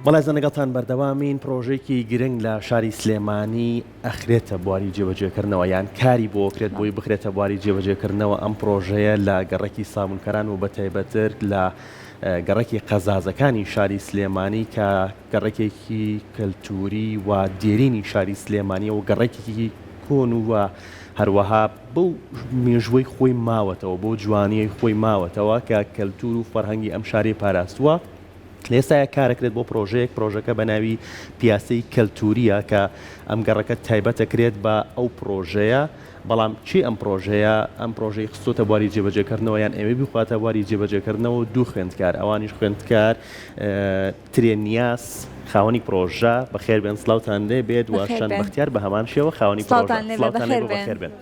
بەڵێ ئەزان لەگەڵتان بەردەوامین، پڕۆژەیەکی گرنگ لە شاری سلێمانی ئەخرێتە بواری جێبەجێکردنەوە یان کاری بۆ کرێت بۆی بخرێتە بواری جێبەجێکردنەوە ئەم پڕۆژەیە لە گەڕەکی سابونکەران و بەتایبەتر لە گەڕەکی قەزازەکانی شاری سلێمانی کە گەڕەکێکی کەلتوری و دێرینی شاری سلێمانیە و گەڕەکێکی کۆن و هەروەها بەو مێژوەی خۆی ماوەتەوە بۆ جوانیی خۆی ماوەتەوە کە کەلتور و فەرهەنگی ئەم شاری پاراستووە. لە ئێستایا کارەکرێت بۆ پرۆژەیەک، پرۆژەکە بە ناوی پیاسەی کەلتورییە کە ئەم گەڕەکە تایبەتەکرێت بە ئەو پرۆژەیە، بەڵام کێ ئەم پرۆژەیە ئەم پرۆژەی خستۆتە بواری جێبەجێکردنەوە یان ئەوێ بیخواتە بواری جێبەجێکردنەوە دوو خوێندکار ئەوانیش خوێندکار ترێ نیاز خاوەنی پرۆژە بەخێربێن سڵاوتان لێ بێت و شەن بەختیار بە هەمان شێوە خاوەنی پرۆژە سڵاوتان لێ بەخێربێن.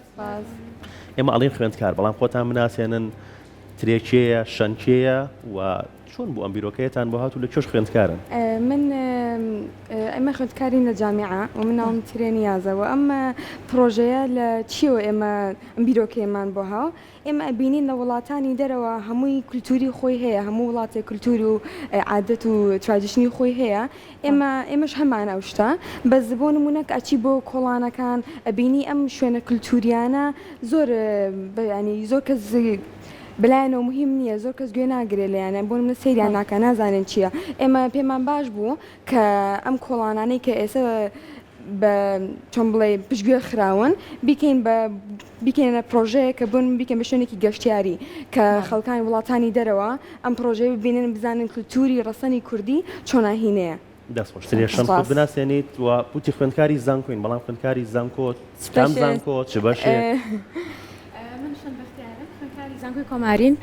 ئێمە ئەڵێین خوێندکار بەڵام خۆتان بناسێنن ترێ کێیە شەن کێیە و چۆن بوو ئەم بیرۆکەیەتان بۆ هات و لە کوێش خوێندکارن؟ من ئێمە خوێندکارین لە جامیعە و من ناوم ترێ نیازە و ئەم پڕۆژەیە لە چیەوە ئێمە ئەم بیرۆکەیەمان بۆ هاو ئێمە ئەبینین لە وڵاتانی دەرەوە هەمووی کولتوری خۆی هەیە هەموو وڵاتێک کولتور و عادەت و tradition ی خۆی هەیە ئێمە ئێمەش هەمانە ئەو شتە بەس بۆ نمونە کە ئەچی بۆ کۆڵانەکان ئەبینی ئەم شوێنە کولتوریانە زۆر ینی زۆر کەس بەلایانەوە موهیم نییە زۆر کەس گوێ ناگرێ لێیان یان بۆ نمونە سەیریان ناکا نازانێن چییە ئێمە پێمان باش بوو کە ئەم کۆڵانانەی کە ئێستا بە چۆن بڵێ پشتگوێ خراون بیکەین بە بیکەینە پرۆژەیە کە بوون بیکەین بە شوێنێکی گەشتیاری کە خەڵکانی وڵاتانی دەرەوە ئەم پرۆژەیە ببینن بزانن کلتوری ڕەسەنی کوردی چۆنە هینەیە. دەست خۆش ترێشەم خۆت بناسێنیت و وتی خوێندکاری زانکۆین بەڵام خوێندکاری زانکۆ کام زانکۆ چ بەشێک؟ من شەن بەختیارم خوێندکاری زانکۆی کۆمارین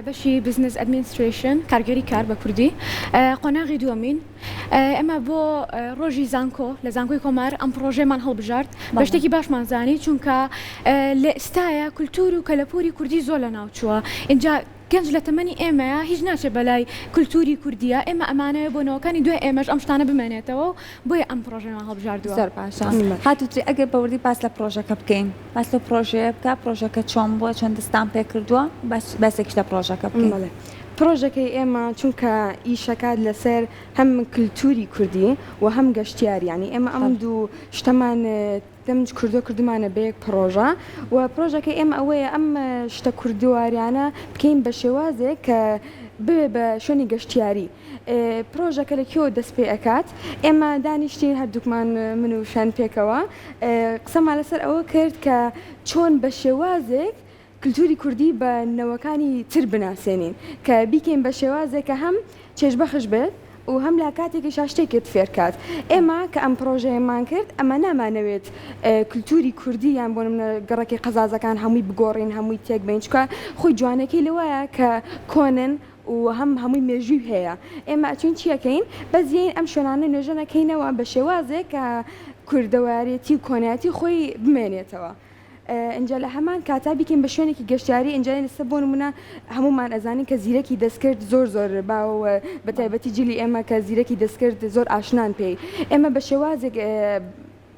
بەشی business administration کارگێری کار بە کوردی قۆناغی دووەمین ئێمە بۆ ڕۆژی زانکۆ لە زانکۆی کۆمار ئەم پڕۆژەیەمان هەڵبژارد بە شتێکی باشمان زانی چونکە لە ئێستایا کولتوور و کەلەپوری کوردی زۆر لەناوچووە ئینجا گەنج لە تەمەنی ئێمەیە هیچ ناچێت بەلای کولتوری کوردیە ئێمە ئەمانەوێ بۆ نەوەکانی دوای ئێمەش ئەم شتانە بمێنێتەوە و بۆیە ئەم پڕۆژەیەمان هەڵبژاردووە. زۆر باشە خاتوو ترێ ئەگەر بە وردی باس لە پڕۆژەکە بکەین باس لەو پڕۆژەیە بکە پڕۆژەکە چۆن بووە چۆن دەستان پێ کردووە باس باسێکیش لە پڕۆژەکە بکەین. بەڵێ پڕۆژەکەی ئێمە چونکە ئیشەکات لەسەر هەم کلتوری کوردی و هەم گەشتیاری یانی ئێمە ئەم دوو شتەمان دەمج کوردۆ کردومانە بە یەک پڕۆژە و پڕۆژەکەی ئێمە ئەوەیە ئەم شتە کوردواریانە بکەین بە شێوازێک کە ببێ بە شوێنی گەشتیاری پڕۆژەکە لە کوێوە دەست پێ ئەکات ئێمە دانیشتین هەردووکمان من و شەن پێکەوە قسەمان لەسەر ئەوە کرد کە چۆن بە شێوازێک کلتوری کوردی بە نەوەکانی تر بناسێنین کە بیکەین بە شێوازێک کە هەم چێژبەخش بێت و هەم لە کاتێکیشا شتێکت فێرکات. ئێمە کە ئەم پڕۆژەیەمان کرد ئەمە نامانەوێت کلتوری کوردی یان بۆ نمونە گەڕەکی قەزازەکان هەمووی بگۆڕین هەمووی تێک بەین چونکە خۆی جوانەکەی لەوایە کە کۆنن و هەم هەمووی مێژووی هەیە ئێمە ئەچین چی ئەکەین بەس یەین ئەم شوێنانە نۆژەنەکەینەوە بە شێوازێک کە کوردەوارێتی و کۆنایەتی خۆی بمێنێتەوە. ئینجا لە هەمان کاتا بیکەین بە شوێنێکی گەشتیاری ئینجا ئێستا بۆ نمونە هەموومان ئەزانین کە زیرەکی دەستکرد زۆر زۆر باوە و بە تایبەتی جیلی ئێمە کە زیرەکی دەستکرد زۆر ئاشنان پێی ئێمە بە شێوازێک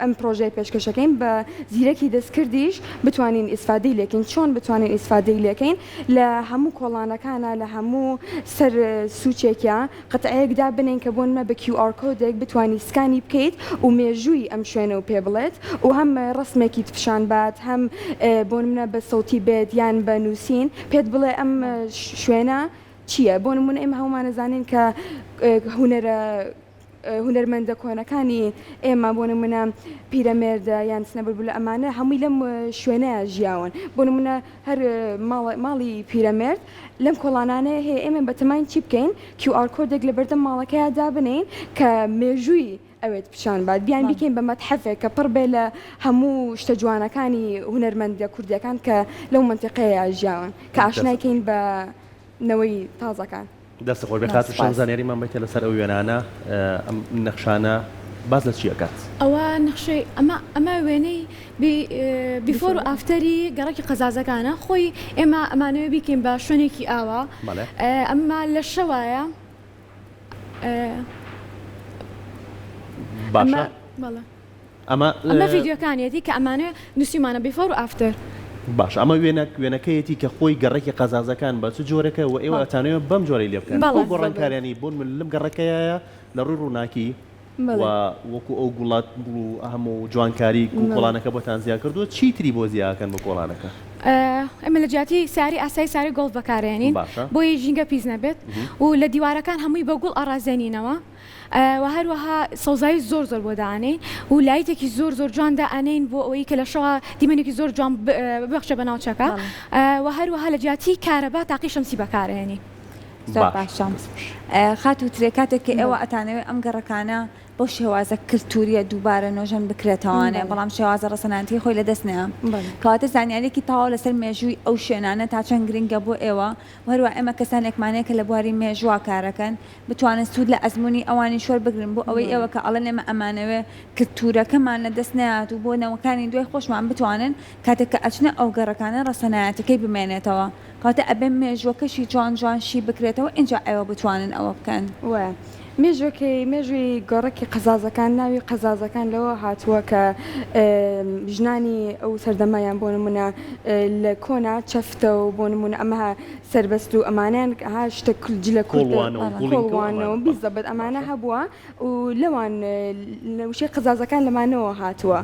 ئەم پرۆژەیە پێشکەشەکەین بە زیرەکی دەستکردیش بتوانین ئیسفادەی لێکەین چۆن بتوانین ئیسفادەی لێکەین لە هەموو کۆڵانەکانە لە هەموو سەر سوچێکیا قەتعەیەک دابنێین کە بۆ نمە بە QR code ێک بتوانی سکانی بکەیت و مێژووی ئەم شوێنەو پێ بڵێت و هەم ڕەسمێکیت پیشان بات هەم بۆ نمونە بە سەوتی بێت یان بە نووسین پێت بڵێ ئەم شوێنە چییە بۆ نمونە ئێمە هەموومان ئەزانین کە هونەرە هونەرمەندە کۆنەکانی ئێمە بۆ نمونە پیرەمێردە یان سنە بولبولە ئەمانە هەمووی لەم شوێنەیە ژیاون بۆ نمونە هەر ماڵی پیرەمێرد لەم کۆڵانانەیە هەیە ئێمە بەتەماین چی بکەین QR code ێک لەبەردەم ماڵەکەیا دابنێین کە مێژووی ئەوێت پیشان بات بیان بیکەین بە مەتحەفێک کە پڕ بێ لە هەموو شتە جوانەکانی هونەرمەندە کوردیەکان کە لەو مەنتیقەیە ژیاون کە ئاشنای کەین بە نەوەی تازەکان. دەستت خۆش بێت خاتوو شەم زانیاریمان بەیتە لەسەر ئەو وێنانە ئەم نەخشانە باس لە چی ئەکات؟ ئەوە نەخشەی ئەمە ئەمە وێنەی before و after ی گەڕەکی قەزازەکانە خۆی ئێمە ئەمانەوێ بیکەین بە شوێنێکی ئاوا ئەمە لە شەوایە باشە بەڵێ ئەمە ئەمە ڤیدیۆکانیەتی کە ئەمانەوێ نوسیومانە before و after. باشە ئەمە وێنە وێنەکەیەتی کە خۆی گەڕەکی قەزازەکان بە چ جۆرێکە وە ئێوە ئەتانەوێ بەم جۆرەی لێ بکەن ئەو گۆڕانکاریانەی بۆ نمونە لەم گەڕەکەیایە. لە ڕووی ڕووناکی و وەکو ئەو گوڵە گوڵ و هەموو جوانکاری و کۆڵانەکە بۆتان زیا کردووە چی تری بۆ زیاکەن بۆ کۆڵانەکە؟ ئێمە لە جیاتی ساری ئاسایی ساری گۆڵف بەکارێنین بۆی ژینگە پیس نەبێت و لە دیوارەکان هەمووی بە گوڵ ئەڕازێنینەوە و هەروەها سەوزایی زۆر زۆر بۆ دائەنێین و لایتێکی زۆر زۆر جوان دائەنێین بۆ ئەوەی کە لە شەوا دیمەنێکی زۆر جوان ببەخشێ بە ناوچەکە و هەروەها لە جیاتی کارەبا تاقی شەمسی بەکارئەهێنین. زۆر باشە خاتوو ترێ کاتێک کە ئێوە ئەتانەوێ ئەم گەڕەکانە بەو شێوازە کلتوریە دووبارە نۆژەن بکرێتەوانێ بەڵام شێوازە ڕەسەنانەتی خۆی لەدەست نەیە کەواتە زانیاریەکی تەواو لەسەر مێژووی ئەو شوێنانە تا چەند گرنگە بۆ ئێوە و هەروە ئێمە کەسانێکمان هەیە کە لە بواری مێژووە کارەکەن بتوانن سوود لە ئەزموونی ئەوانیش وەربگرن بۆ ئەوەی ئێوە کە ئەڵێن ئێمە ئەمانەوێ کلتورەکەمان لەدەست نەیات و بۆ نەوەکانی دوای خۆشمان بتوانن کاتێک کە ئەچنە ئەو گەڕەکانە ڕەسەنایەتەکەی بمێنێتەوە کەواتە ئەبێ مێژووەکەشی جوان جوان شی بکرێتەوە ئینجا ئێوە بتوانن ئەوە بکەن. وایە. مێژووەکەی، مێژووی گەڕەکی قەزازەکان، ناوی قەزازەکان لەوە هاتووە کە ژنانی ئەو سەردەمە یان بۆ نموونە لە کۆنا چەفتە و بۆ نموونە ئەمە سەربەست و ئەمانەیان ها شتە جلە کوردە کۆڵوانە و گوڵینکە و کۆڵوانە و ئەمانە. بیزەبت ئەمانە باشە. هەبووە و لەوان وشەی قەزازەکان لەمانەوە هاتووە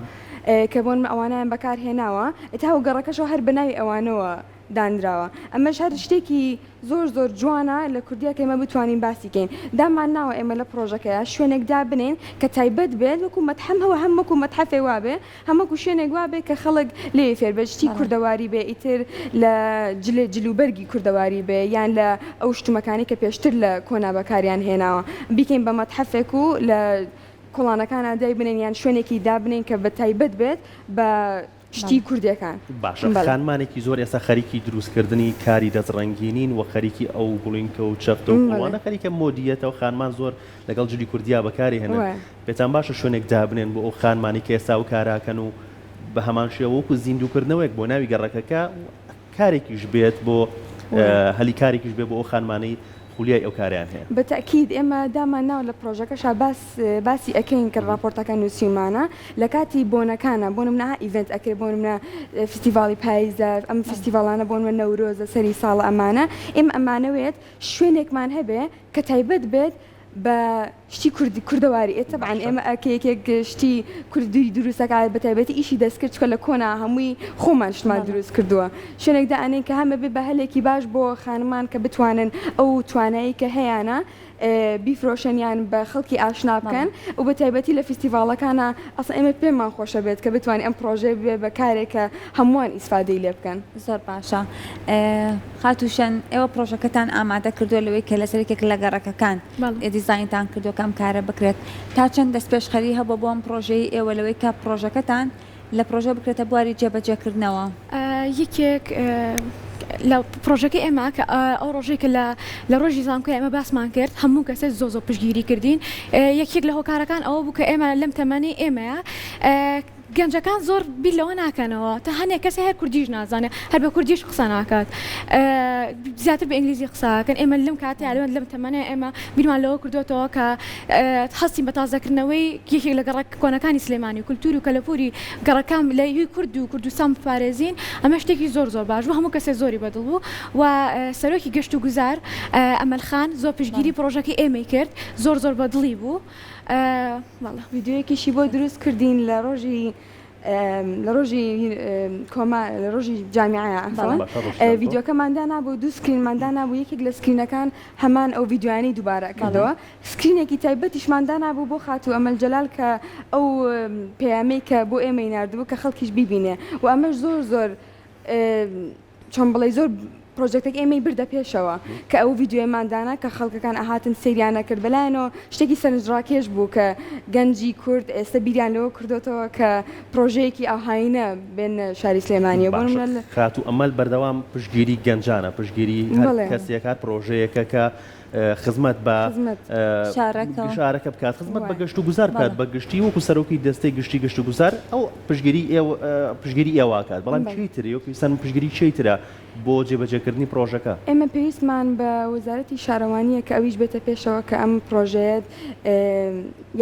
کە بۆ نموونە ئەوانەیان بەکار هێناوە تا گەڕەکەشەوە هەر بە ناوی ئەوانەوە دانراوە ئەمەش هەر شتێکی زۆر زۆر جوانە لە کوردیا کە ئێمە بتوانین باسی کەین دامان ناوە ئێمە لە پڕۆژەکەیا شوێنێک دابنێین کە تایبەت بێت وەکو مەتحەم هەوە هەم وەکو مەتحەفێ وابێ هەم وەکو شوێنێک وابێ کە خەڵک لێی فێر بێت شتی کوردەواری بێ ئیتر لە جلێ جل و بەرگی کوردەواری بێ یان لە ئەو شتومەکانەی کە پێشتر لە کۆنا بەکاریان هێناوە بیکەین بە مەتحەفێک و لە کۆڵانەکانا دایبنێین یان شوێنێکی دابنێین کە بە تایبەت بێت بە شتی کوردێکان. باشە خانمانێکی زۆر ئێستا خەریکی دروست کردنی کاری دەست ڕەنگینین وە خەریکی ئەو گوڵینکە و چەفتە و گوڵانە خەریکە مۆدیەتە و خانمان زۆر لەگەڵ جلی کوردیا بەکاری هێنن پێتان باشە شوێنێک دابنێن بۆ ئەو خانمانی کە ئێستا ئەو کاراکەن و بە هەمان شێوە وەکو زیندووکردنەوەیەک بۆ ناوی گەڕەکەکە کارێکیش بێت بۆ هەلی کارێکیش بێ بۆ ئەو خانمانەی خولیای ئەو کارەیان هەیە. بە تەئکید ئێمە دامان ناوە لە پڕۆژەکەشا باس باسی ئەکەین کە ڕاپۆرتەکە نووسیومانە لە کاتی بۆنەکانا بۆ نمونە ها event ئەکرێ بۆ نمونە فیستیڤاڵی پایزە ئەم فیستیڤاڵانە بۆ نمونە نەورۆزە سەری ساڵە ئەمانە ئێمە ئەمانەوێت شوێنێکمان هەبێ کە تایبەت بێت بە شتی کوردی کوردەواری ئێ تەبعەن ئێمە کە یەکێک شتی کوردی دروست ئەکات بە تایبەتی ئیشی دەستکرد چونکە لە کۆنا هەمووی خۆمان شتمان دروست کردووە شوێنێک دائەنێین کە هەم ئەبێ بە هەلێکی باش بۆ خانمان کە بتوانن ئەو توانایی کە هەیانە بیفرۆشن یان بە خەڵکی ئاشنا بکەن و بە تایبەتی لە فیستیڤاڵەکانا ئەسڵەن ئێمە پێمان خۆشە بێت کە بتوانین ئەم پڕۆژەیە ببێ بە کارێک کە هەمووان ئیسفادەی لێ بکەن. زۆر باشە خاتوو شەن ئێوە پڕۆژەکەتان ئامادە کردووە لەوەی کە لەسەر یەکێک لە گەڕەکەکان دیزاینتان کردووە کە ئەم کارە بکرێت تا چەند دەستپێشخەری هەبووە بۆ ئەم پڕۆژەیەی ئێوە لەوەی کە پڕۆژەکەتان لە پڕۆژە بکرێتە بواری جێبەجێکردنەوە؟ یەکێک لە پڕۆژەکەی ئێمە کە ئەو ڕۆژەی کە لە لە ڕۆژی زانکۆی ئێمە باسمان کرد هەموو کەسێک زۆر زۆر پشتگیری کردین یەکێک لە هۆکارەکان ئەوە بوو کە ئێمە لەم تەمەنەی ئێمەیە گەنجەکان زۆر بیر لەوە ناکەنەوە تا هەنێک کەس هەیە کوردیش نازانێت هەر بە کوردیش قسە ناکات زیاتر بە ئینگلیزی قسە ئەکەن ئێمە لەم کاتەیا لەم لەم تەمەنەیا ئێمە بیرمان لەوە کردووەتەوە کە هەستین بە تازەکردنەوەی یەکێک لە گەڕەک کۆنەکانی سلێمانی و کولتوور و کەلەپووری گەڕەکان لە هی کورد و کوردستان بپارێزین ئەمە شتێکی زۆر زۆر باش بوو هەموو کەسێ زۆری بەدڵ بوو و سەرۆکی گەشت و گوزار ئەمەل خان زۆر پشتگیری پڕۆژەکەی ئێمەی کرد زۆر زۆر بەدڵی بوو. بەڵێ ڤیدیۆیەکیشی بۆ دروست کردین لە ڕۆژی لە ڕۆژی کۆما لە ڕۆژی جامیعە عەفوەن ڤیدیۆکەمان دانابوو دوو screen مان دانابوو یەکێک لە screen ەکان هەمان ئەو ڤیدیۆیانەی دووبارە کردەوە screen ێکی تایبەتیشمان دانابوو بۆ خاتوو ئەمەل جەلال کە ئەو پەیامەی کە بۆ ئێمەی ناردبوو کە خەڵکیش بیبینێ و ئەمەش زۆر زۆر چۆن بڵێی زۆر پرۆجێکتەکەی ئێمەی بردە پێشەوە کە ئەو ڤیدیۆیەمان دانا کە خەڵکەکان ئەهاتن سەیریان ئەکرد بەلایەنەوە شتێکی سەرنجڕاکێش بوو کە گەنجی کورد ئێستا بیریان لەوە کردۆتەوە کە پرۆژەیەکی ئاوهاینە بێننە شاری سلێمانیەوە بۆ باشە نمونە لە خاتوو ئەمەل بەردەوام پشتگیری گەنجانە پشتگیری هەر بەڵێ. کەسێک هەر پرۆژەیەکە کە خزمەت بە خزمەت شارەکە شارەکە بکات خزمەت بە وایە. گەشت و گوزار بکات بەڵێ. بە گشتی وەکو سەرۆکی دەستەی گشتی گەشت و گوزار ئەو پشتگیری ئێوە پشتگیری ئێوە ئەکات بەڵام بەڵێ. کێی تر ئێوە پێویستان بە پشتگیری کێی ترە؟ بۆ جێبەجێکردنی پڕۆژەکە؟ ئێمە پێویستمان بە وەزارەتی شارەوانییە کە ئەویش بێتە پێشەوە کە ئەم پڕۆژەیە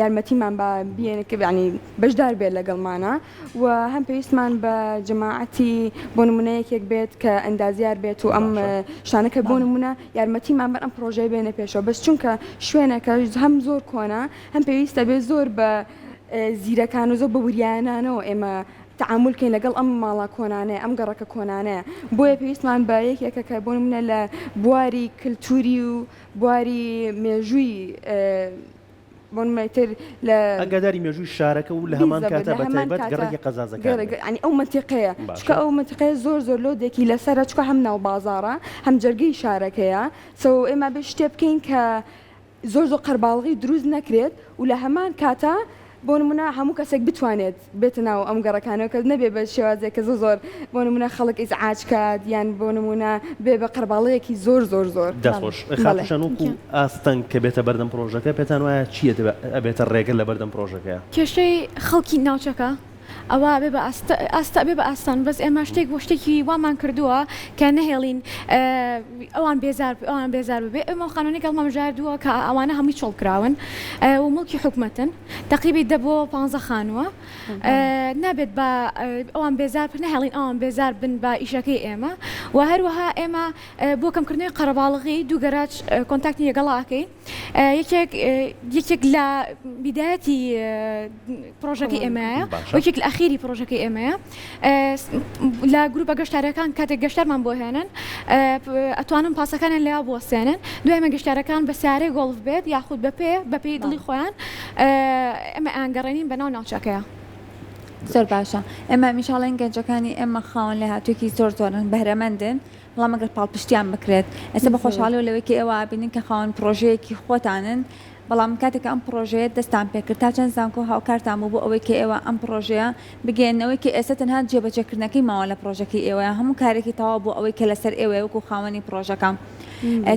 یارمەتیمان با بیێنێ کە یانی بەشدار بێت لەگەڵمانا و هەم پێویستمان بە جەماعەتی بۆ نمونە یەکێک بێت کە ئەندازیار بێت و ئەم شتانە کە بۆ نمونە یارمەتیمان بەن ئەم پڕۆژەیە بێنە پێشەوە بەس چونکە شوێنەکە هەم زۆر کۆنە هەم پێویستە بێ زۆر بە زیرەکان و زۆر بە وریایانانەوە ئێمە تەعامول کەین لەگەڵ ئەم ماڵە کۆنانەیە ئەم گەڕەکە کۆنانەیە بۆیە پێویستمان بە یەکێکە کە بۆ نمونە لە بواری کلتوری و بواری مێژووی بۆ نمونە تر لە ئاگاداری مێژووی شارەکە و لە هەمان کاتا بە تایبەت گەڕەکی قەزازەکان بێت. یانی ئەو مەنتیقەیە چونکە ئەو مەنتیقەیە زۆر زۆر لۆدێکی لەسەرە چونکە هەم ناو بازاڕە هەم جەرگەی شارەکەیە سۆ ئێمە بێ شتێ بکەین کە زۆر زۆر قەرباڵغی دروست نەکرێت و لە هەمان کاتا بۆ نمونە هەموو کەسێک بتوانێت بێتە ناو ئەم گەڕەکانەوە کە نەبێ بە شێوازێک کە زۆر زۆر بۆ نمونە خەڵک ئیزعاج کات یان بۆ نمونە بێ بە قەرباڵغێکی زۆر زۆر زۆر. دەست خۆش خاتوو شان وەکو ئاستەنگ کە بێتە بەردەم پڕۆژەکە پێتان وایە چی ئەبێتە ڕێگر لە بەردەم پڕۆژەکەیا؟ کێشەی خەڵکی ناوچەکە ئەوە ئەبێ بە ئاست ئاست ئەبێ بە ئاستان بەس ئێمە شتێک بۆ شتێکی وامان کردووە کە نەهێڵین ئەوان بێزار ئەوان بێزار ببێ ئێمە ئەو خانوانەی گەڵمان بژاردووە کە ئەوانە هەمووی چۆڵ کراون و موڵکی حکومەتن تەقریبی دە بۆ پانزە خانووە نابێت بە ئەوان بێزار نەهێڵین ئەوان بێزار بن بە ئیشەکەی ئێمە و هەروەها ئێمە بۆ کەمکردنەوەی قەرەباڵغی دوو گەراج کۆنتاکتی لەگەڵا ئەکەین یەکێک یەکێک لە بیدایەتی پرۆژەکەی ئێمەیە یەکێک لە ئەخیری پرۆژەکەی ئێمەیە لە گروپە گەشتارەکان کاتێک گەشتارمان بۆ هێنن ئەتوانن پاسەکانیان لەیا بوەستێنن دوای ئەمە گەشتارەکان بە سیارەی گۆڵف بێت یاخود بە پێ بەپێی دڵی خۆیان ئێمە ئەیانگەڕێنین بەناو ناوچەکەیە. زۆر باشە ئێمە هەمیشە ئەڵێین گەنجەکانی ئێمە خاوەن لێهاتوویەکی زۆر زۆرن بەهرەمەندن بەڵام ئەگەر پاڵپشتیان بکرێت ئێستا بە خۆشحاڵیەوە لەوەی کە ئێوە ئەبینن کە خاوەن پڕۆژەیەکی خۆتانن بەڵام کاتێک کە ئەم پڕۆژەیە دەستان پێکرد تا چەند زانکۆ هاوکارتان بوو بۆ ئەوەی کە ئێوە ئەم پڕۆژەیە بگەیەننەوەی کە ئێستا تەنها جێبەجێکردنەکەی ماوە لە پڕۆژەکەی ئێوەیە هەموو کارێکی تەواو بۆ ئەوەی کە لەسەر ئێوەیە وەکو خاوەنی پڕۆژەکە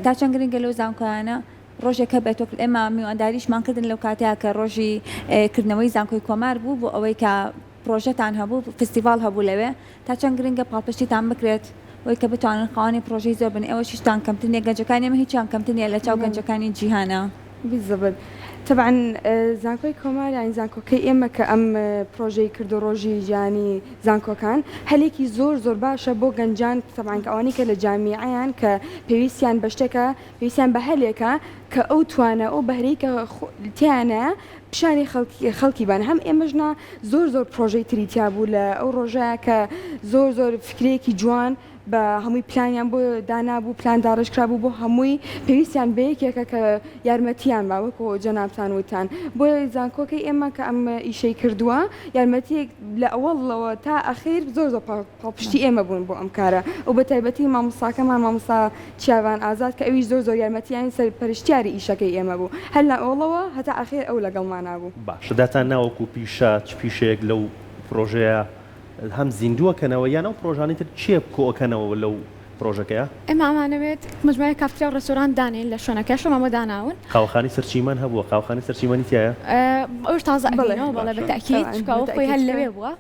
تا چەند گرنگە لەو زانکۆیانە ڕۆژێک هەبێت وەک ئێمە میوانداریشمان کردن لەو کاتەیە کە ڕۆژی کردنەوەی زانکۆی کۆمار بوو بۆ ئەوەی کە پڕۆژەتان هەبوو فستیڤاڵ هەبوو لەوێ تا چەند گرنگە پاڵپشتیتان بکرێت بۆی کە بتوانن خاوەنی پڕۆژەی زۆر بن ئێوەش هیچتان کەمتر نیە گەنجەکانی ئێمە هیچیان کەمتر نیە لە چاو گەنجەکانی جیهانا. بالضبط تەبعەن زانکۆی کۆمار یانی زانکۆکەی ئێمە کە ئەم پڕۆژەی کردو ڕۆژی جیهانی زانکۆکان هەلێکی زۆر زۆر باشە بۆ گەنجان تەبعەن کە ئەوانەی کە لە جامیعەیان کە پێویستیان بە شتێکە پێویستیان بە هەلێکە کە ئەو توانا ئەو بەهرەی کە تیانە پیشانی خەڵکی بان هەم ئێمەش نا زۆر زۆر پرۆژەی تری تیا بوو لە ئەو ڕۆژە کە زۆر زۆر فکرەیەکی جوان بە هەمووی پلانیان بۆ دانابوو پلان داڕێژ کرابوو بۆ هەمووی پێویستیان بە یەکێکە کە یارمەتیان با وەکو جەنابتان وتان بۆیە زانکۆکەی ئێمە کە ئەم ئیشەی کردووە یارمەتیەک لە ئەوەڵەوە تا ئەخیر زۆر زۆر پاڵپشتی ئێمە بوون بۆ ئەم کارە و بە تایبەتی مامۆستاکەمان مامۆستا چیاڤان ئازاد کە ئەویش زۆر زۆر یارمەتی یانی سەرپەرشتیاری ئیشەکەی ئێمە بوو هەر لە ئەوڵەوە هەتا ئەخیر ئەو لەگەڵمانا بوو. باشە داتان نا وەکو پیشە چ پیشەیەک لەو پرۆژەیە هەم زیندووەکەنەوە یان ئەو پرۆژانەی تر کێ کۆئەکەنەوە لەو پرۆژەکەیە؟ ئێمە ئەمانەوێت مەجموعەیەک کافتریا و ڕێستۆرانت دانێین لە شوێنەکە شوێنمان بۆ داناون. قاوەخانەی سەرچیمەن هەبووە قاوەخانەی سەرچیمەنی تیایە؟ ئەوش تازە ئەکەینەوە بەڵێ بە تەئکید چونکە ئەوە خۆی هەر لەوێ بووە.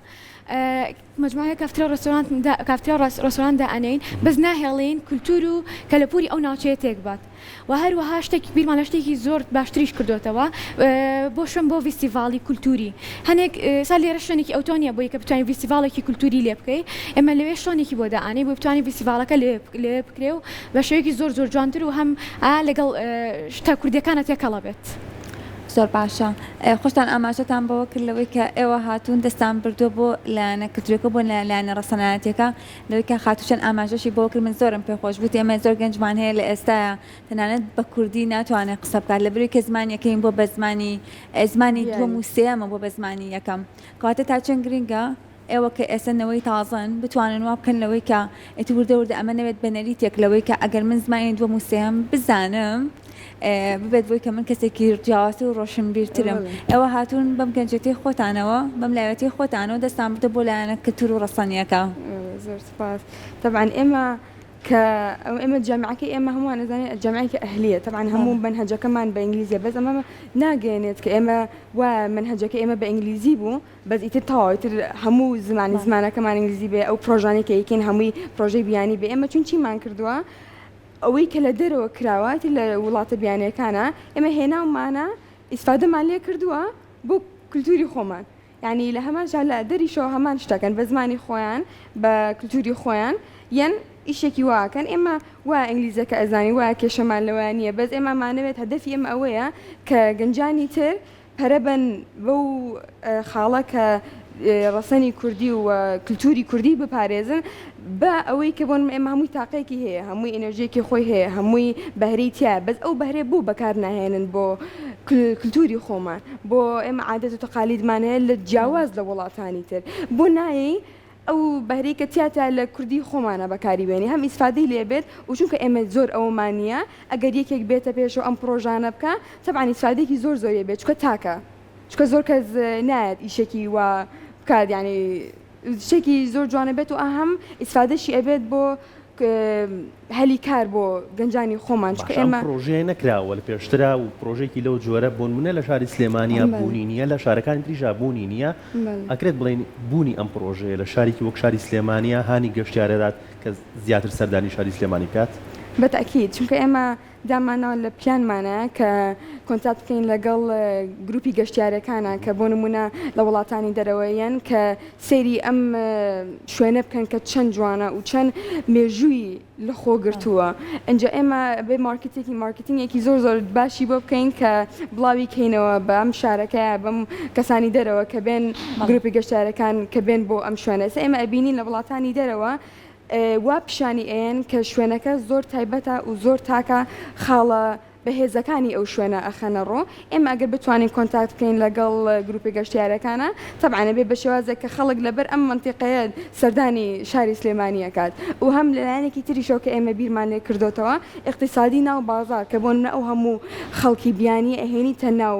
مەجموعەیەک کافتریا و ڕێستۆرانت کافتریا و ڕێستۆرانت دائەنێین بەس ناهێڵین کولتوور و کەلەپووری ئەو ناوچەیە تێکبات و هەروەها شتێک بیرمان لە شتێکی زۆر باشتریش کردۆتەوە بۆ شوێن بۆ ڤیستیڤاڵی کولتووری هەنێک ئێستا لێرە شوێنێکی ئەوتۆ نییە بۆی کە بتوانین ڤیستیڤاڵێکی کولتووری لێ بکەی ئێمە لەوێ شوێنێکی بۆ دائەنێین بۆی بتوانین ڤیستیڤاڵەکە لەوێ لەوێ بکرێ و بە شێوەیەکی زۆر زۆر جوانتر و هەم لەگەڵ شتە کوردیەکانە تێکەڵە بێت. زۆر باشە خۆشتان ئاماژەتان بەوە کرد لەوەی کە ئێوە هاتوون دەستان بردووە بۆ لایەنە کلتوریەکە بۆ لایەنە ڕەسەنایەتیەکە لەوەی کە خاتوو چەند ئاماژەشی بەوە کرد من زۆرم پێ خۆش بوو ئێمە زۆر گەنجمان هەیە لە ئێستایا تەنانەت بە کوردی ناتوانێت قسە بکات لەبەرئەوەی کە زمانی یەکەمی بۆ بە زمانی زمانی دووەم و سێیەمە بۆ بە زمانی یەکەم کەواتە تا چەند گرنگە ئێوە کە ئێستا نەوەی تازەن بتوانن وا بکەن لەوەی کە ئیتر وردە وردە ئەمە نەبێت بە نەریتێک لەوەی کە ئەگەر من زمانی دووەم و سێیەم بزانم ببێت بۆی کە من کەسێکی جیاوازتر و ڕۆشنبیرترم ئێوە هاتوون بەم گەنجێتی خۆتانەوە بەم لاوێتی خۆتانەوە دەستان بردە بۆ لایەنە کلتور و ڕەسەنیەکە. زۆر سوپاس. تەبعەن ئێمە. کە ئێمە جامیعەکەی ئێمە هەمووان ئەزانین جامیعەیەکی ئەهلییە تەبعەن هەموو مەنهەجەکەمان بە ئینگلیزیە بەس ئەمە ناگەیەنێت کە ئێمە وایە مەنهەجەکەی ئێمە بە ئینگلیزی بوو بەس ئیتر تەواو ئیتر هەموو زمانی زمانەکەمان ئینگلیزی بێ ئەو پرۆژانەی کە ئەیکەین هەمووی پرۆژەی بیانی بێ ئێمە چون چیمان کردووە ئەوەی کە لە دەرەوە کراوە ئیتر لە وڵاتە بیانیەکانە ئێمە هێناومانە ئیسفادەمان لێ کردووە بۆ کلتوری خۆمان یانی لە هەمان شار لە دەریشەوە هەمان شتەکەن بە زمانی خۆیان بە کلتوری خۆیان یەن ئیشێکی وا ئەکەن ئێمە وا ئینگلیزەکە ئەزانین وا کێشەمان لەوە نییە بەس ئێمە ئەمانەوێت هەدەفی ئێمە ئەوەیە کە گەنجانی تر پەرە بەن بەو خاڵە کە ڕەسەنی کوردی و کلتوری کوردی بپارێزن بە ئەوەی کە بۆن ئێمە هەمووی تاقێکی هەیە هەمووی ئینەرژیەکی خۆی هەیە هەمووی بەهرەی تیایە بەس ئەو بەهرەیە بۆ بەکار ناهێنن بۆ کلتوری خۆمان بۆ ئێمە عادەت و تەقالیدمان هەیە لە جیاواز لە وڵاتانی تر بۆ نایەی ئەو بەهرەی کە تیاتا لە کوردی خۆمانە بەکاری بێنی هەم ئیسفادەی لێ بێت و چونکە ئێمە زۆر ئەوەمان نییە ئەگەر یەکێک بێتە پێشەوە ئەم پڕۆژانە بکا تەبعەن ئیسفادەیەکی زۆر زۆری بێت چونکە تاکە چونکە زۆر کەس نایەت ئیشێکی وا بکات یانی شتێکی زۆر جوانە بێت و ئەهەم ئیسفادەشی ئەبێت بۆ هەلی کار بۆ گەنجانی خۆمان چونکە باشە ئەم ئێمە پڕۆژەیە نەکراوە لە پێشترا و پڕۆژەیەکی لەو جۆرە بۆنمونە لە شاری سلێمانیا بوونی نییە لە شارەکانی تریشا بوونی نییە ئەکرێت بڵێین بوونی ئەم پڕۆژەیە لە شارێکی وەک شاری سلێمانیا هانی گەشتیار ئەدات کە زیاتر سەردانی شاری سلێمانی بکات؟ بە تەئکید چونکە ئێمە داماناوە لە پلانمانە کە کۆنتاکت بکەین لەگەڵ گروپی گەشتیارەکانە کە بۆ نمونە لە وڵاتانی دەرەوە یەن کە سەیری ئەم شوێنە بکەن کە چەند جوانە و چەند مێژووی لە خۆ گرتووە ئینجا ئێمە بێ مارکتێکی مارکتینگێکی زۆر زۆر باشی بۆ بکەین کە بڵاوی کەینەوە بە ئەم شارەکەیە بەم کەسانی دەرەوە کە بێن گروپی گەشتیارەکان کە بێن بۆ ئەم شوێنە ئێستا ئێمە ئەبینین لە وڵاتانی دەرەوە وا پیشانی ئەیەن کە شوێنەکە زۆر تایبەتە و زۆر تاکە خاڵە بەهێزەکانی ئەو شوێنە ئەخەنە ڕوو، ئێمە ئەگەر بتوانین کۆنتاکت بکەین لەگەڵ گروپی گەشتیارەکانا تەبعەن ئەبێ بە شێوازێک کە خەڵک لەبەر ئەم مەنتیقەیە سەردانی شاری سلێمانی ئەکات و هەم لەلایەنێکی تریشەوە کە ئێمە بیرمان لێ کردۆتەوە ئیقتیسادی ناو بازاڕ کە بۆ نمونە ئەو هەموو خەڵکی بیانیە ئەهێنیتە ناو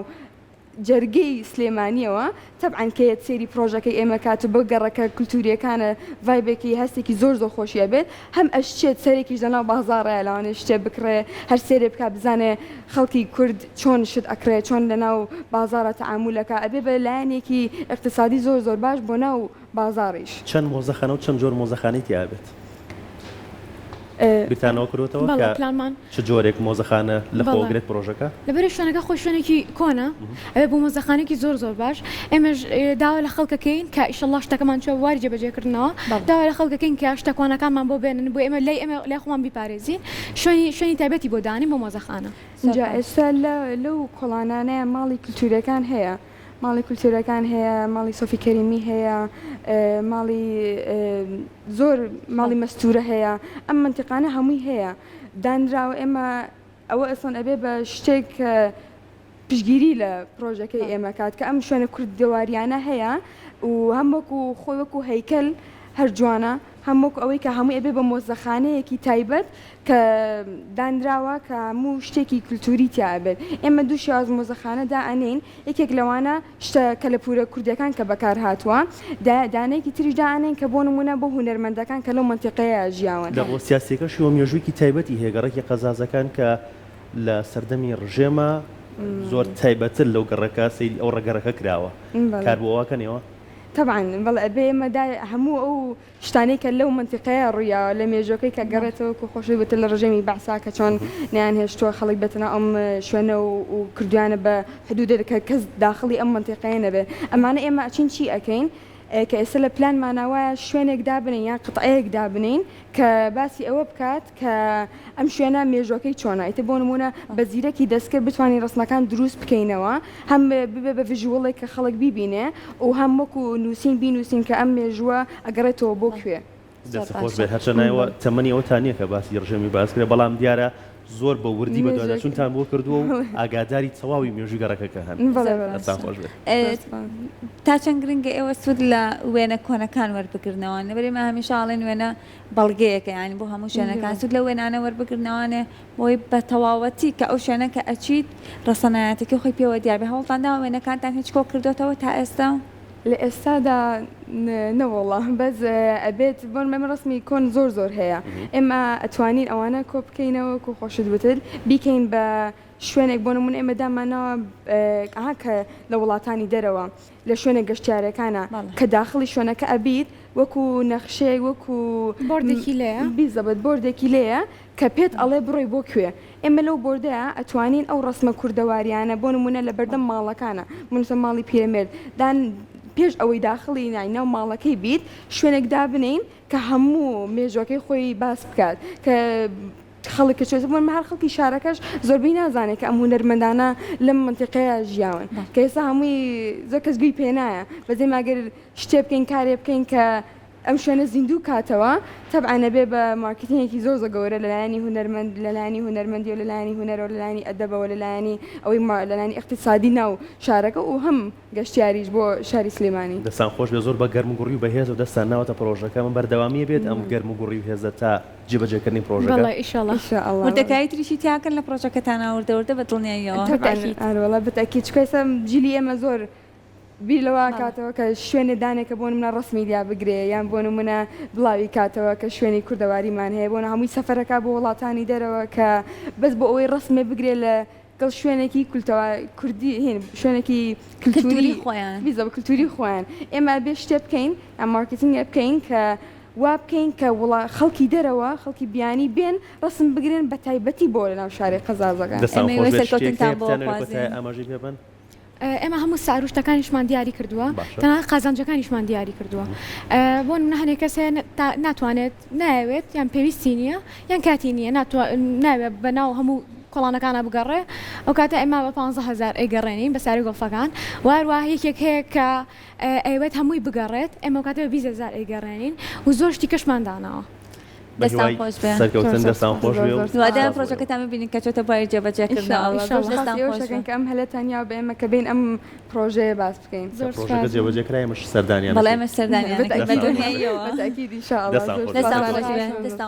جەرگەی سلێمانیەوە، تەبعەن کە یەت سەیری پرۆژەکەی ئێمە کات و بەو گەڕەکە کلتوریەکانە ڤایبێکی هەستێکی زۆر زۆر خۆشی ئەبێت هەم ئەشچێت سەرێکیش لەناو بازاڕەیە لەوانەیە شتێ بکڕێ هەر سەیرێ بکا بزانێ خەڵکی کورد چۆن شت ئەکڕێ چۆن لەناو بازاڕا تەعامول ئەکا ئەبێ بە لایەنێکی ئیقتیسادی زۆر زۆر باش بۆ ناو بازاڕیش. چەند مۆزەخانە و چەند جۆر مۆزەخانەی تیا ئەبێت؟ بیرتان لەوە کردۆتەوە بەڵێ کە پلانمان چ جۆرێک مۆزەخانە لە خۆ بەڵێ ئەگرێت پرۆژەکە؟ لەبەرئ شوێنەکە خۆی شوێنێکی کۆنە ئەبێ بۆ مۆزەخانەیەکی زۆر زۆر باش ئێمەش داوا لە خەڵک ئەکەین کە ئیشەڵا شتەکەمان چوە بواری جێبەجێکردنەوە بەڵێ. داوا لە خەڵک ئەکەین کە شتە کۆنەکانمان بۆ بێنن بۆ ئێمە لای ئێمە لای خۆمان بیپارێزین شوێنی شوێنی تایبەتی بۆ دانێین بۆ مۆزەخانە. زۆر جا باش. ئێستا لە لەو کۆڵانانەیە ماڵی کلتوریەکان هەیە ماڵی کولتوورەکان هەیە، ماڵی سۆفی کەریمی هەیە، ماڵی زۆر ماڵی مەستوورە هەیە، ئەم مەنتیقانە هەمووی هەیە دانراوە، ئێمە ئەوە ئەسڵەن ئەبێ بە شتێک کە پشتگیری لە پرۆژەکەی ئێمە کات کە ئەم شوێنە کوردەواریانە هەیە و هەم وەکو خۆی وەکو هەیکەل هەر جوانە هەم وەکو ئەوەی کە هەمووی ئەبێ بە مۆزەخانەیەکی تایبەت کە دانراوە کە هەموو شتێکی کلتوری تیا ئەبێت ئێمە دوو شێواز مۆزەخانە دائەنێین یەکێک لەوانە شتە کەلەپورە کوردیەکان کە بەکار هاتووە دانەیەکی تریش دائەنێین کە بۆ نمونە بۆ هونەرمەندەکان کە لەو مەنتیقەیە ژیاون. لە ڕووە سیاسیەکەشیەوە مێژوویەکی تایبەتی هەیە گەڕەکی قەزازەکان کە لە سەردەمی ڕژێما زۆر تایبەتر لەو گەڕەکە سەیری ئەو ڕەگەڕەکە کراوە کار بۆ ئەوە کەن ئێوە؟ تەبعەن بەڵێ ئەبێ ئێمە هەموو ئەو شتانەی کە لەو مەنتیقەیە ڕوویاوە لە مێژووەکەی کە گەڕێتەوە وەکو خۆشی وتت لە ڕژێمی بەعسا کە چۆن نەیانهێشتووە خەڵک بێتە ناو ئەم شوێنە و کردویانە بە حدودێک کە کەس داخڵی ئەم مەنتیقەیە نەبێ ئەمانە ئێمە ئەچین چی ئەکەین کە ئێستا لە پلانمانا وایە شوێنێک دابنێین یان قتعەیەک دابنێین کە باسی ئەوە بکات کە ئەم شوێنە مێژوەکەی چۆنە ئیتر بۆ نموونە بە زیرەکی دەستکرد بتوانین ڕەسمەکان دروست بکەینەوە هەم ببێ بە visual ێک کە خەڵک بیبینێ و هەم وەکو نووسین بینووسین کە ئەم مێژووە ئەگەڕێتەوە بۆ کوێ. زۆر دەست خۆش باشە. بێت هەرچەند ئێوە تەمەنی ئەوەتان نییە کە باسی ڕژێمی بەعس کرێ بەڵام دیارە زۆر بە وردی مێژوەکەی بەدواداچوونتان بۆ کردووە و ئاگاداری تەواوی مێژووی گەڕەکەکە هەن. بەڵێ زۆر بەڵێ. دەستان باشە. خۆش بێت. زۆر سوپاس. تا چەند گرنگە ئێوە سوود لە وێنە کۆنەکان وەربگرنەوە لەبەر ئێمە هەمیشە ئەڵێن وێنە بەڵگەیەکە یانی بۆ هەموو شوێنەکان سوود لەو وێنانە وەربگرنەوانێ بۆی بە تەواوەتی کە ئەو شوێنە کە ئەچیت ڕەسەنایەتەکەی خۆی پێوە دیار بێ هەوڵتان داوە وێنەکانتان هیچ کۆ کردۆتەوە تا ئێستا؟ لە ئێستادا نەوەڵا بەس ئەبێت بۆن ئێمە ڕسمی کۆن زۆر زۆر هەیە ئێمە ئەتوانین ئەوانە کۆ بکەینەوە کو خۆشت وتت بیکەین بە شوێنێک بۆ نمونە ئێمە دامانناوە ئەها کە لە وڵاتانی دەرەوە لە شوێنە گەشتیارەکانە کە داخڵی شوێنەکە ئەبیت وەکو نەخشەیەک وەکو بۆردێکی لێیە بیزەبت بۆردێکی لێیە کە پێت ئەڵێ بڕۆی بۆ کوێ ئێمە لەو بۆردەیا ئەتوانین ئەو ڕەسمە کوردەواریانە بۆ نمونە لە بەردەم ماڵەکانە بنوسە ماڵی پیرەمێرد دان پێش ئەوەی داخڵی نای ناو ماڵەکەی بیت شوێنێک دابنێین کە هەموو مێژوەکەی خۆی باس بکات کە خەڵک کە چێت بۆ هەر خەڵکی شارەکەش زۆربەی نازانێت کە ئەم هونەرمەندانە لەم مەنتیقەیە ژیاون کە ئێستا هەمووی زۆر کەس گوێی پێ نایە بەس ئێمە ئەگەر شتێ بکەین کارێ بکەین کە ئەم شوێنە زیندوو کاتەوە تەبعەن ئەبێ بە مارکتینگێکی زۆر زۆر گەورە لەلایەنی هونەرمەند لەلایەنی هونەرمەندیەوە لەلایەنی هونەرەوە لەلایەنی ئەدەبەوە لەلایەنی ئەوەی لەلایەنی ئیقتیسادی ناو شارەکە و هەم گەشتیاریش بۆ شاری سلێمانی. دەستان خۆش بێت زۆر بە گەرموگوڕی و بەهێزەوە دەستتان ناوەتە پڕۆژەکە من بەردەوامیە بێت ئەم گەرموگوڕی و هێزە تا جێبەجێکردنی پڕۆژەکە. بەڵێ ئیشەڵا. ئیشەڵا. وردەکاری تریشی تیا کەن لە پڕۆژەکەتانا وردە وردە بە دڵنیاییەوە. تەبعەن ئەرەوەڵا بەتەئکید چونکە ئێستا جیلی ئێمە زۆر بیر لەوە ئەکاتەوە کە شوێنێ دانێ کە بۆ نمونە ڕەسمی لیا بگرێ یان بۆ نمونە بڵاوی کاتەوە کە شوێنی کوردەواریمان هەیە بۆ هەمووی سەفەرەکا بۆ وڵاتانی دەرەوە کە بەس بۆ ئەوەی ڕەسمێ بگرێ لە گەڵ شوێنێکی کولتەوە کوردی هین شوێنێکی کلتوری خۆیان بیزە کلتوری خۆیان ئێمە بێ شتێ بکەین ئەم مارکتینگە بکەین کە وا بکەین کە وڵا خەڵکی دەرەوە خەڵکی بیانی بێن ڕەسم بگرن بە تایبەتی بۆ لەناو شاری قەزازەکان. دەستان ئێمە هیوای خۆش بێت شتێک سەرکەوتنتان هەیە بۆ بتانەوێت لە ئەخوازین. کۆتایی ئاماژەی پێ بەن؟ ئێمە هەموو سعر و شتەکانیشمان دیاری کردووە تەنانەت قازانجەکانیشمان دیاری کردووە بۆ نمونە هەنێک کەس هەیە ناتوانێت نایەوێت یان پێویستی نییە یان کاتی نییە ناوێت بە ناو هەموو کۆڵانەکانە بگەڕێ ئەو کاتە ئێمە بە 15000 ئەیگەڕێنین بە ساری گۆڵفەکان واروا یەکێک هەیە کە ئەیەوێت هەمووی بگەڕێت ئێمە ئەو کاتە بە 20000 ئەیگەڕێنین و زۆر شتی کەشمان داناوە. دەستان خۆش بێ. سەرکەوتن دەستان خۆش بێ و هیوادارم پرۆژەکەتان ببینین کە چۆتە بواری جێبەجێکردنەوە. زۆر سوپاس ئێوەش ئەکەن کە ئەم هەلەتان یاوە بە ئێمە کە بێین ئەم پرۆژەیە باس بکەین. کە پرۆژەکە جێبەجێ کرا ئێمەش سەردانیان بەڵێ ئێمەش سەردانیان ئەکەین بە دڵنیاییەوە. بە تەئکید ان شاء اللە. دەستان خۆش بێ. دەستان خۆش بێ. دەستان.